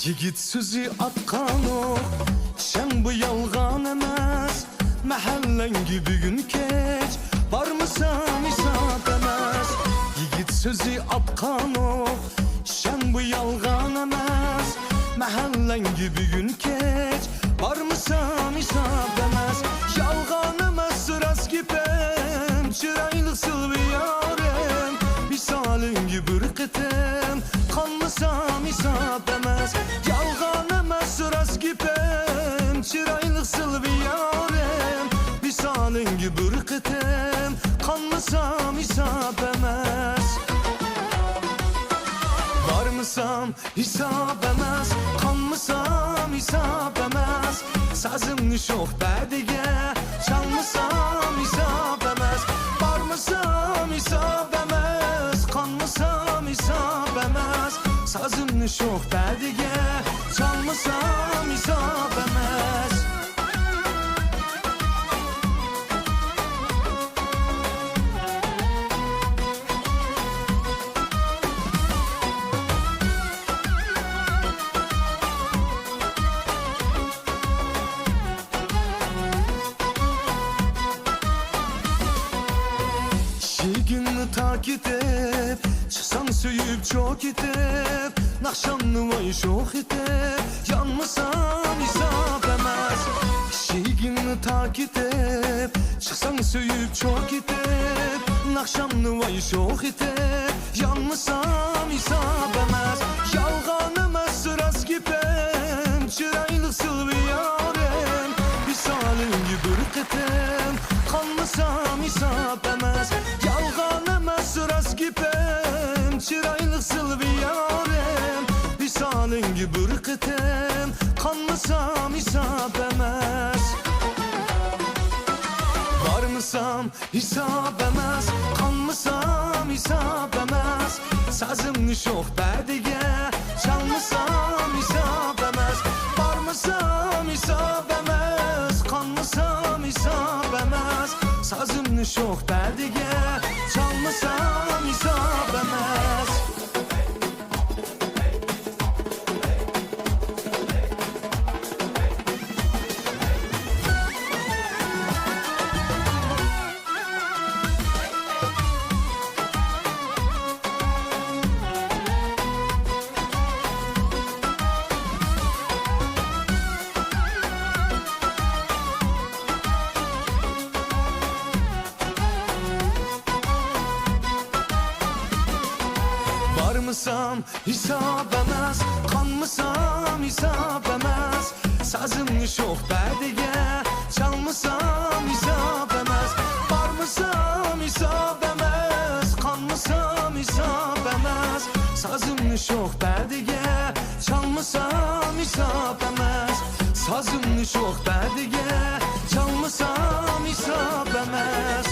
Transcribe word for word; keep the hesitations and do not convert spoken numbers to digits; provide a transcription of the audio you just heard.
يىگىت سۆزى ئاتقان ئوق، ئىشەن بۇ يالغان ئەمەس. مەھەللەڭگە بۈگۈن كەچ، بارمىسام ھېساب ئەمەس. يىگىت سۆزى ئاتقان ئوق، ئىشەن بۇ يالغان ئەمەس. مەھەللەڭگە بۈگۈن كەچ، بارمىسام ھېساب ئەمەس. يالغان ئەمەس، راست گېپىم، چىرايلىق سىلۋىيارىم. ۋىسالىڭگە بىر قېتىم قانمىسام ھېساب ئەمەس. يالغان ئەمەس، راست گېپىم، چىرايلىق سىلۋىيارىم. ۋىسالىڭگە بىر قېتىم قانمىسام ھېساب ئەمەس. بارمىسام ھېساب ئەمەس، قانمىسام ھېساب ئەمەس. سازىمنى شوخ پەدىگە چالمىسام ھېساب ئەمەس. بارمىسام ھېساب ئەمەس، قانمىسام ھېساب ئەمەس. سازىمنى شوخ پەدىگە چالمىسام ھېساب ئەمەس. ئىشىكىڭنى تاكىتىپ، چىقساڭ سۆيۈپ چوكىتىپ، ناخشامنى ۋاي شوخ ئېتىپ، يانمىسام ھېساب ئەمەس. ئىشىكىڭنى تاكىتىپ، چىقساڭ سۆيۈپ چوكىتىپ، ناخشامنى ۋاي شوخ ئېتىپ، يانمىسام ھېساب ئەمەس. يالغان ئەمەس، راست گېپىم، چىرايلىق سىلۋىيارىم. ۋىسالىڭگە بىر قېتىم قانمىسام ھېساب ئەمەس. يالغان ئەمەس، راست گېپىم، چىرايلىق سىلۋىيارىم. ۋىسالىڭگە بىر قېتىم قانمىسام ھېساب ئەمەس. بارمىسام ھېساب ئەمەس، قانمىسام ھېساب ئەمەس. سازىمنى شوخ پەدىگە چالمىسام ھېساب ئەمەس. بارمىسام ھېساب ئەمەس، قانمىسام ھېساب ئەمەس. سازىمنى شوخ پەدىگە چالمىسام ھېساب ئەمەس. بارمىسام ھېساب ئەمەس، قانمىسام ھېساب ئەمەس. سازىمنى شوخ پەدىگە چالمىسام ھېساب ئەمەس. بارمىسام ھېساب ئەمەس، قانمىسام ھېساب ئەمەس. سازىمنى شوخ پەدىگە چالمىسام ھېساب ئەمەس. سازىمنى شوخ پەدىگە چالمىسام ھېساب ئەمەس.